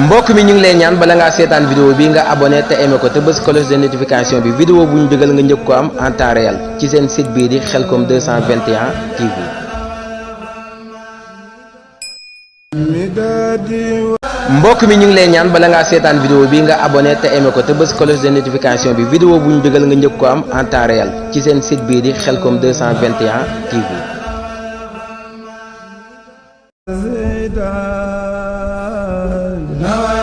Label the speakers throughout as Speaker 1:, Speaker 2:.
Speaker 1: mbokk mi ñu ngi lay ñaan bala ngaa seetaan vidéo bi nga abonné te aimé ko te bës cloche de notification bi vidéo bu ñu dugal nga njëkk ko am en temps réel ci seen site bii di Khelcom 221 TV. mbokk mi ñu ngi lay ñaan bala ngaa seetaan vidéo bi nga abonné te aimé ko te bës cloche de notification bi vidéo bu ñu dugal nga njëkk ko am en temps réel ci seen site bii di Khelcom 221 TV.
Speaker 2: No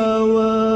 Speaker 2: Awa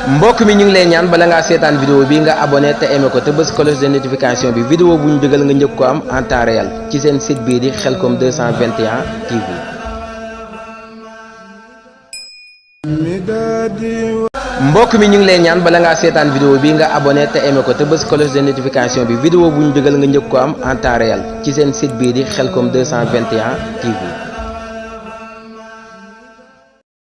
Speaker 1: mbokk mi ñu ngi lay ñaan bala ngaa seetaan vidéo bi nga abonné te aimé ko te bës cloche de notification bi vidéo bu ñu dugal nga njëkk ko am en temps réel ci seen site bii di Khelcom 221 TV. mbokk mi ñu ngi lay ñaan bala ngaa seetaan vidéo bi nga abonné te aimé ko te bës cloche de notification bi vidéo bu ñu dugal nga njëkk ko am en temps réel ci seen site bii di Khelcom 221 TV.